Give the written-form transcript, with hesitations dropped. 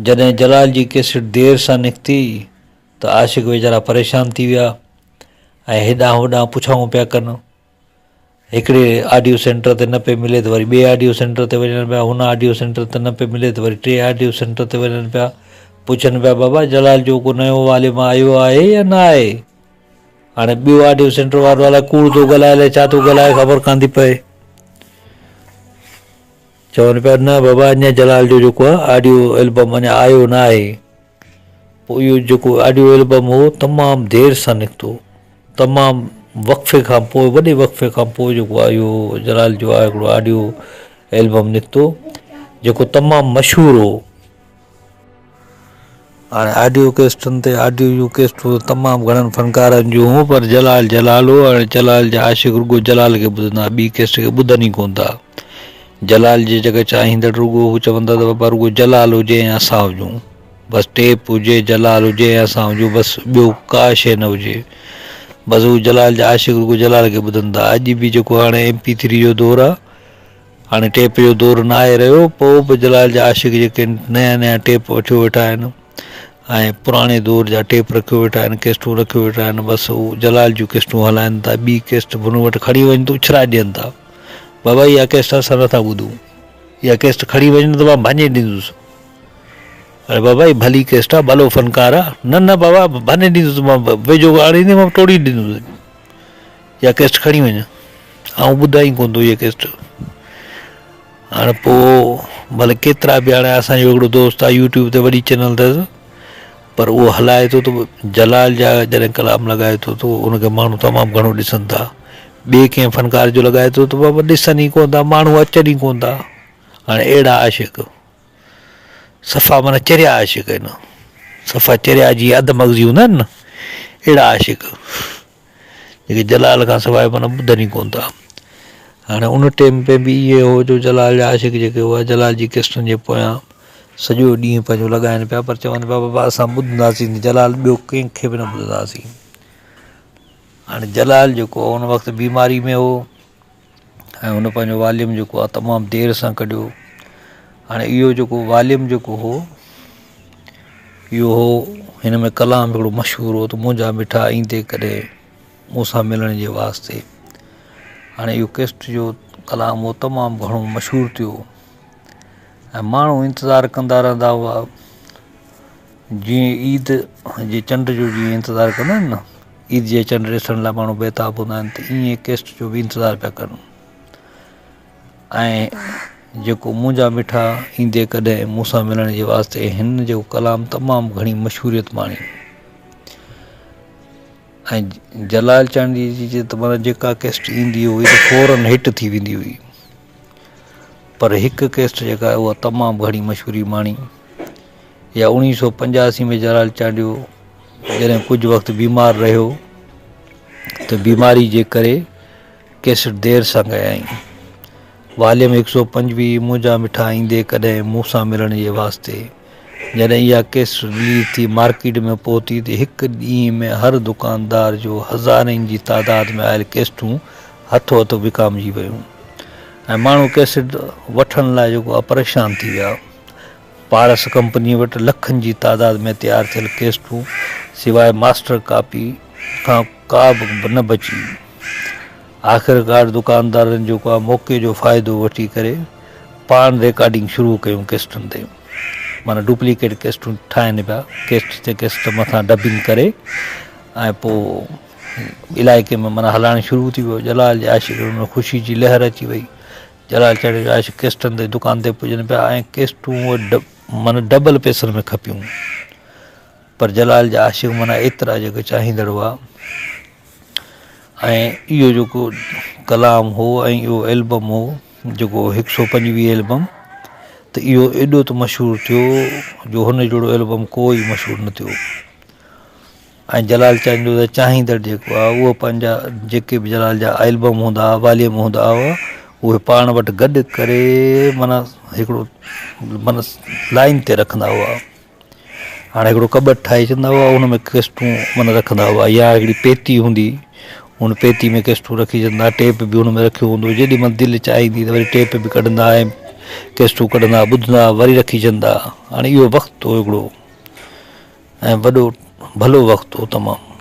جڏهن جلال جي ڪيسٽ دير سان نڪتي ته عاشق ويچارا پريشان ٿي ويا ۽ هيڏانهن هوڏانهن پڇائون پيا ڪن. هڪڙي آڊيو سينٽر تي نه پئي ملي ته وري ٻئي آڊيو سينٽر تي وڃن پيا، هن آڊيو سينٽر تي نه پئي ملي ته وري ٽئين آڊيو سينٽر تي وڃن پيا. پڇن پيا بابا جلال جو ڪو نيو واليم آيو آهي يا نه آهي؟ هاڻي ٻيو آڊيو سينٽر وارو الائي ڪوڙ ٿو ڳالهائي الائي ڇا ٿو ڳالهائي خبر ڪانه ٿي پئي. چون پيا نه بابا اڃا جلال جو جيڪو آهي آڊيو البم اڃا آيو نه آهي. پوء اهو جيڪو آڊيو البم هو تمام دير سان نڪتو تمام وقفي کان پوء وڏي وقفي کان پوء جيڪو آهي اهو جلال جو آهي هڪڙو آڊيو البم نڪتو جيڪو تمام مشهور هو. هاڻي آڊيو ڪيسٽن تي آڊيو جون ڪيسٽون ته تمام گهڻن فنڪارن جون هيون پر جلال جلال هو هاڻي جلال جا عاشق رڳو جلال کي ٻڌندا ٻي ڪيسٽ کي ٻڌن ئي ڪونه ٿا جلال جي جڳهه چاهيندڙ رڳو هو چوندا ته بابا رڳو جلال هجي ۽ اسان هجون بس ٽيپ هجي جلال هجي ۽ اسان هجون بس ٻيو ڪا شيء نه هجي بس هو جلال جا عاشق رڳو جلال کي ٻڌن ٿا اڄ به جيڪو هاڻي ايم پي ٿري جو دور آهي هاڻي ٽيپ جو دور ناهي رهيو، پوء به جلال جا عاشق جيڪي نيا نيا ٽيپ وٺيو ويٺا آهن ۽ پراڻي دور جا ٽيپ رکيو ويٺا آهن، ڪيسٽون رکيو ويٺا آهن، بس هو جلال جون ڪيسٽون هلائن ٿا، ٻي ڪيسٽ به هن وٽ کڻي وڃ ته اڇرائي ڏين ٿا، بابا اها ڪيسٽ اسان نٿا ٻڌون، اها ڪيسٽ کڻي وڃ نه ته مان ڀڃي ڏيندس. اڙي بابا هي ڀلي ڪيسٽ آ، ڀلو فنڪار آ، نه نه بابا ڀڃي ڏيندس مان، ويجهو آڻيندين مان ٽوڙي ڏيندس. اها ڪيسٽ کڻي وڃ آئون ٻڌان ئي ڪونه ٿو اها ڪيسٽ هاڻي پوء ڀلي ڪيترا به هاڻي اسانجو هڪڙو دوست آهي يوٽيوب تي وڏي چينل اٿس پر اهو هلائي ٿو ته جلال جا جڏهن ڪلام لڳائي ٿو ته ان کي ماڻهو تمام گهڻو ڏسن ٿا ٻئي ڪنهن فنڪار جو لڳائي ٿو ته بابا ڏسن ئي ڪونه ٿا ماڻهو اچن ئي ڪونه ٿا هاڻي اهڙا عاشق صفا معنيٰ چريا عاشق آهن صفا چريا جيئن اڌ مغزي هوندا آهن نه اهڙا عاشق جيڪي جلال کان سواء معنيٰ ٻڌن ئي ڪونه ٿا. هاڻي ان ٽيم ۾ به ائين هو جو جلال جا عاشق جيڪي هئا جلال جي قسطن جي پويان سڄو ڏينهن پنهنجو لڳائن پيا پر چون پيا بابا اسان ٻڌنداسين جلال ٻيو ڪنهن کي به نه ٻڌنداسين. هاڻي جلال جيڪو هو ان وقت بيماري ۾ هو ۽ هن پنهنجو واليم جيڪو آهي تمام دير سان ڪڍيو. هاڻي اهو جيڪو واليم جيڪو هو اهو هو هن ۾ ڪلام هڪڙو مشهور هو ته منهنجا مٺا ايندي ڪڏهن مون سان ملڻ جي واسطي هاڻي اهو ڪيسٽ جو ڪلام هو تمام گهڻو مشهور ٿيو ۽ ماڻهو انتظار ڪندا رهندا هئا جيئن عيد جي چنڊ جو جيئن انتظار ڪندا آهن نه عيد جي چنڊ ڏسڻ لاء ماڻهو بيتاب هوندا آهن ته ائين ڪيسٽ جو به انتظار پيا ڪن ۽ جيڪو منهنجا مٺا ايندي ڪڏهن مون سان ملڻ جي واسطي هن جو ڪلام تمام گهڻي مشهوريت ماڻي ۽ جلال چانڊيي جي جي ته معنيٰ جيڪا ڪيسٽ ايندي هئي ته فورن هٽ ٿي ويندي هئي پر هڪ ڪيسٽ جيڪا اها تمام گهڻي مشهوري ماڻي يا 1985 ۾ جلال چانڊيو جڏهن ڪجهه وقت بيمار رهيو ته بيماري جي ڪري ڪيسٽ دير سان ڳايائين. واليم هڪ سئو پنجويهه منهنجا مٺا ايندي ڪڏهن مون سان ملڻ جي واسطي. جڏهن اها ڪيسٽ رليز ٿي مارڪيٽ ۾ پهتي ته هڪ ڏينهن ۾ هر دڪاندار جو هزارين جي تعداد ۾ آيل ڪيسٽون هٿو هٿ وڪامجي ويون ۽ ماڻهو ڪيسٽ وٺڻ لاء جيڪو آ پريشان ٿي ويا. پارس ڪمپني وٽ لکن جي تعداد ۾ تيار ٿيل ڪيسٽون سواء ماسٽر ڪاپي کان ڪا به نه بچي. آخرڪار دڪاندارن جيڪو آ موقعي جو فائدو وٺي ڪري پاڻ ريڪارڊنگ شروع ڪيون ڪيسٽن تي معنيٰ ڊپليڪيٽ ڪيسٽون ٺاهن پيا ڪيسٽ تي ڪيسٽ مٿان ڊبنگ ڪري ۽ پوء علائقي ۾ معنيٰ هلائڻ شروع ٿي ويو جلال جي عاشقن ۾ خوشي جي لهر اچي وئي جلال چانڊيو جا عاشق ڪيسٽن تي دڪان تي پڄن پيا ۽ ڪيسٽون معنيٰ ڊبل پئسن ۾ کپيون پر جلال جا عاشق معنيٰ ايترا جيڪي چاهيندڙ هئا ۽ اهو جيڪو ڪلام هو ۽ اهو البم هو جيڪو هڪ سو پنجويهه البم ته اهو ايڏو ته مشهور ٿيو جو هن جهڙو البم ڪو ئي مشهور نه ٿيو ۽ جلال چانڊيو جا چاهيندڙ جيڪو آهي اهو پنهنجا جيڪي به جلال جا البم هوندا هئا واليم هوندا هئا اهي پاڻ وٽ گڏ ڪري معنيٰ هڪڙو معنيٰ لائن تي رکندا هئا هاڻي هڪڙو ڪٻٽ ٺاهي ڇڏندا هئا ان ۾ ڪيسٽون معنيٰ رکندا هئا يا هڪڙي پيتي هوندي ان پيتي ۾ ڪيسٽون رکي ڇڏندا ٽيپ به ان ۾ رکيو هوندو جيڏي مهل دل چاهيندي ته وري ٽيپ به ڪڍندا ۽ ڪيسٽون ڪڍندا ٻڌندا وري رکي ڇڏندا. هاڻي اهو وقت هو هڪڙو ۽ وڏو ڀلو وقت هو تمام.